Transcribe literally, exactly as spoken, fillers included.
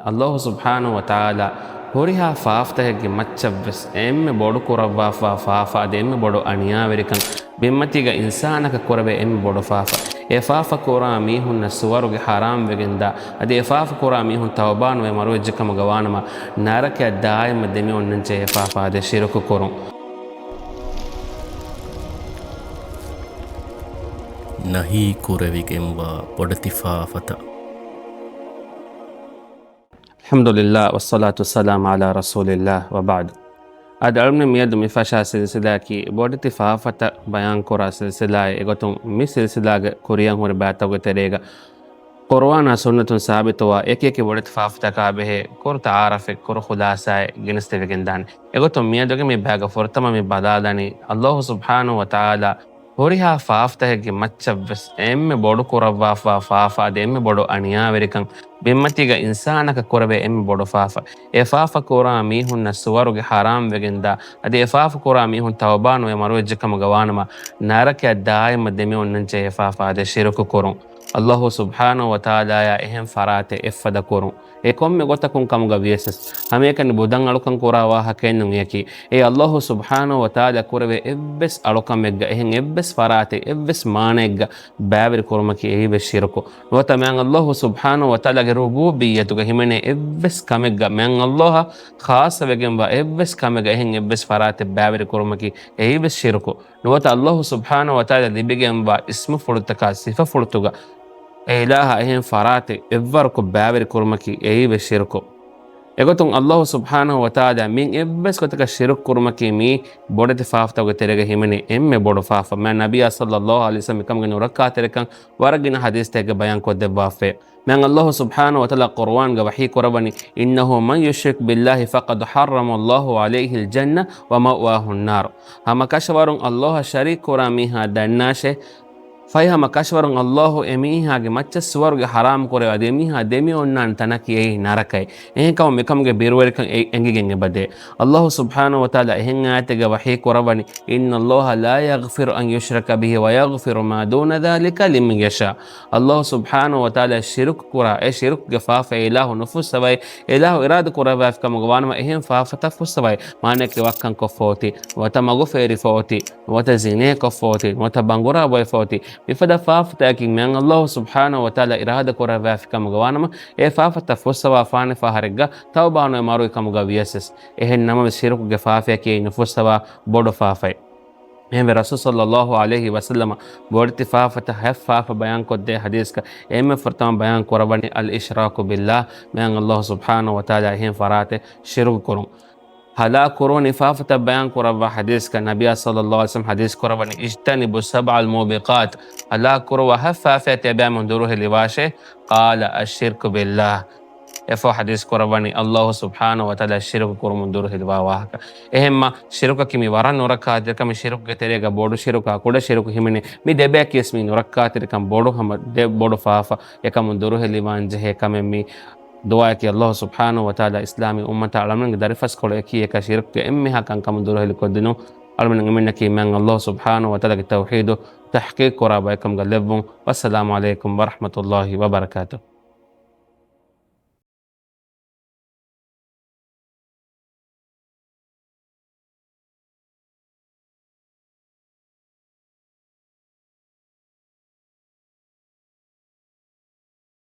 ﷲ ސުބްޙާނަހޫ ވަތަޢާލާ ހުރިހާ ފާފަތަކެއްގެ މައްޗަށްވެސް އެންމެ ބޮޑު ކުރައްވާފާ ފާފަ އަދި އެންމެ ބޮޑު އަނިޔާވެރިކަން، ބިންމަތީގަ އިންސާނަކަށް ކުރެވޭ އެންމެ ބޮޑު ފާފަ. އެ ފާފަ ކުރާ މީހުންނަށް ސުވަރުގެ ޙަރާމް ވެގެންދާ، އަދި އެ ފާފަ ކުރާ މީހުން ތައުބާ ނުވެ މަރުވެއްޖެ ކަމުގަ ވާނަމަ، ނަރަކަޔަށް ދާއިމަށް ދެމި އޮންނަންޖެހޭ ފާފަ އާދޭ ޝިރުކު ކުރުން. ނަހީ ކުރެވިގެންވާ ބޮޑެތި ފާފަތައް. އަލްޙަމްދުލިއްލާ، ވައްޞަލާތު ވައްސަލާމު ޢަލާ ރަސޫލިއްލާ ވަބަޢްދު. އަދި އަޅުގަނޑު މިއަދު މި ފަށާ ސިލްސިލާއަކީ ބޮޑެތި ފާފަތައް ބަޔާންކުރާ ސިލްސިލާއެއް. އެގޮތުން މި ސިލްސިލާގެ ކުރިއަށް ހުރި ބައިތަކުގެ ތެރޭގަ ޤުރުއާނާ ސުންނަތުން ސާބިތުވާ އެކި އެކި ބޮޑެތި ފާފަތަކާ ބެހޭ ކުރު ތަޢާރަފެއް، ކުރު ޚުލާޞާއެއް ގެނެސްދެވިގެންދާނެ. އެގޮތުން މިއަދުގެ މި ބައިގަ ފުރަތަމަ މި ބަލާލަނީ، ﷲ ސުބްޙާނަހޫ ވަތަޢާލާ ހުރިހާ ފާފަތަކެއްގެ މައްޗަށްވެސް އެންމެ ބޮޑު ކުރައްވާފާ ފާފަ އަދި އެންމެ ބޮޑު އަނިޔާވެރިކަން، ބިންމަތީގަ އިންސާނަކަށް ކުރެވޭ އެންމެ ބޮޑު ފާފަ. އެ ފާފަ ކުރާ މީހުންނަށް ސުވަރުގެ ޙަރާމް ވެގެންދާ، އަދި އެ ފާފަ ކުރާ މީހުން ތައުބާ ނުވެ މަރުވެއްޖެ ކަމުގަ ވާނަމަ، ނަރަކަޔަށް ދާއިމަށް ދެމި އޮންނަންޖެހޭ ފާފަ އާދޭ ޝިރުކު ކުރުން. ﷲ ސުބްޙާނަހޫ ވަތަޢާލާޔާ އެހެން ފަރާތެއް އެއްފަދަ ކުރުން. އެ ކޮންމެ ގޮތަކުން ކަމުގަ ވިޔަސް، ހަމައެކަނި ބުދަން އަޅުކަން ކުރާ ވާހަކައެއް ނޫން އެއަކީ. އެ ﷲ ސުބްޙާނަހޫ ވަތަޢާލާ ކުރެވޭ އެއްވެސް އަޅުކަމެއްގަ، އެހެން އެއްވެސް ފަރާތެއް، އެއްވެސް މާނައެއްގަ ބައިވެރި ކުރުމަކީ އެއީވެސް ޝިރުކު. ނުވަތަ މާތް ﷲ ސުބްޙާނަހޫ ވަތަޢާލާގެ ރުބޫބިއްޔަތުގަ ހިމެނޭ އެއްވެސް ކަމެއްގަ، މާތް ﷲ އަށް ޚާއްޞަ ވެގެންވާ އެއްވެސް ކަމެއްގަ އެހެން އެއްވެސް ފަރާތެއް ބައިވެރި ކުރުމަކީ އެއީވެސް ޝިރުކު. ނުވަތަ ﷲ ސުބްޙާނަހޫ ވަތަޢާލާ ލިބިގެންވާ އިސްމުފުޅުތަކާ ސިފަފުޅުތަކާ އެ އިލާހާ އެހެން ފަރާތެއް އެއްވަރަކު ބައިވެރި ކުރުމަކީ އެއީވެސް ޝިރުކު. އެގޮތުން ﷲ ސުބްޙާނަހޫ ވަތަޢާލާ މިން އެއްވެސް ގޮތަކަށް ޝިރުކު ކުރުމަކީ މީ ބޮޑެތި ފާފަތަކުގެ ތެރޭގަ ހިމެނޭ އެންމެ ބޮޑު ފާފަ. މާތް ނަބިއްޔާ ޞައްލައްލާހު ޢަލައިހި ވަސައްލަމް މިކަމުގެ ނުރައްކާތެރިކަން ވަރަށް ގިނަ ޙަދީޘްތަކެއްގަ ބަޔާން ކޮށްދެއްވާފައި. މާތް ﷲ ސުބްޙާނަހޫ ވަތަޢާލާ ޤުރުއާންގަ ވަޙީ ކުރައްވަނީ، إنه من يشرك بالله فقد حرم الله عليه الجنة ومأواه النار. ހަމަ ކަށަވަރުން ﷲ އަށް ޝަރީކު ކުރާ މީހާ ދަންނާށޭ، ފަހެ ހަމަ ކަށަވަރުން ﷲ އެމީހާގެ މައްޗަށް ސުވަރުގެ ޙަރާމް ކުރެވޭ، އަދި އެމީހާ ދެމި އޮންނާނެ ތަނަކީ އެއީ ނަރަކައެއް. އެހެންކަމުން މިކަމުގެ ބިރުވެރިކަން އެ-، އެނގިގެން އެބަދޭ. ﷲ ސުބްޙާނަހޫ ވަތަޢާލާ އެހެން އާޔަތެއްގަ ވަޙީ ކުރައްވަނީ، إن الله لا يغفر أن يشرك به ويغفر ما دون ذلك لمن يشاء. ﷲ ސުބްޙާނަހޫ ވަތަޢާލާ ޝިރުކު ކުރާ، އެ ޝިރުކުގެ ފާފަ އެ އިލާހު ނުފުއްސަވައި، އެ އިލާހު އިރާދަ ކުރައްވާފި ކަމުގަ ވާނަމަ އެހެން ފާފަތައް ފުއްސަވައި، މާނައަކީ ވައްކަން ކޮށްފަ އޮތީ، ނުވަތަ މަގު ފޭރިފަ އޮތީ، ނުވަތަ ޒިނޭ ކޮށްފަ އޮތީ، ނުވަތަ ބަނގުރާ ބޮއެފަ އޮތީ، މިފަދަ ފާފަތަކަކީ މާތް ﷲ ސުބްޙާނަހޫ ވަތަޢާލާ އިރާދަ ކުރައްވާފި ކަމުގަ ވާނަމަ، އެ ފާފަތައް ފުއްސަވާ ފާނެ ފަހަރެއްގަ ތައުބާ ނުވެ މަރުވި ކަމުގަ ވިޔަސް. އެހެން ނަމަވެސް ޝިރުކުގެ ފާފައަކީ ނުފުއްސަވާ ބޮޑު ފާފައެއް. އެހެންވެ، ރަސޫލު ޞައްލައްލާހު ޢަލައިހި ވަސައްލަމަ ބޮޑެތި ފާފަތައް ހަތް ފާފަ ބަޔާންކޮށްދޭ ޙަދީޘްގަ އެންމެ ފުރަތަމަ ބަޔާން ކުރައްވަނީ الإشراك بالله، މާތް ﷲ ސުބްޙާނަހޫ ވަތަޢާލާ އެހެން ފަރާތެއް ޝިރުކު ކުރުން. ހަލާކު ކުރުވަނީ ފާފަތައް ބަޔާން ކުރައްވާ ޙަދީޘްގަ ނަބިއްޔާ ޞައްލައްލާހު ޢަލައިހި ވަސައްލަމް ޙަދީޘް ކުރައްވަނީ، اجتنبوا السبع الموبقات، ހަލާކު ކުރުވާ ހަތް ފާފައެއް ތިޔަބައިމީހުން ދުރުހެލިވާށޭ. قال الشرك بالله. އެފަހު ޙަދީޘް ކުރައްވަނީ ﷲ ސުބްޙާނަހޫ ވަތަޢާލާ ޝިރުކު ކުރުމުން ދުރުހެލިވާ ވާހަކަ. އެހެންމަ ޝިރުކަކީ މި ވަރަށް ނުރައްކާތެރި ކަމެއް. ޝިރުކުގެ ތެރޭގަ ބޮޑު ޝިރުކާ ކުޑަ ޝިރުކު ހިމެނޭ. މި ދެބަޔަކީވެސް މި ނުރައްކާތެރިކަން ބޮޑު ހަމަ ދެ ބޮޑު ފާފަ އެކަމުން ދުރުހެލިވާން ޖެހޭ ކަމެއް. މި ދުޢާއަކީ ﷲ ސުބްޙާނަހޫ ވަތަޢާލާ އިސްލާމީ އުއްމަތާ އަޅަމެންގެ ދަރިފަސްކޮޅު އެކީ އެކަށް ޝިރުކުގެ އެންމެހާ ކަންކަމުން ދުރުހެލި ކޮށްދިނުން. އަޅަމެން އެންމެންނަކީ މާތް ﷲ ސުބްޙާނަހޫ ވަތަޢާލާގެ ތައުޙީދު ތަޙްޤީޤު ކުރާ ބައެއްކަމުގަ ލެއްވުން. ވައްސަލާމު ޢަލައިކުމް ވަރަޙްމަތުﷲ ވަބަރަކާތުހު.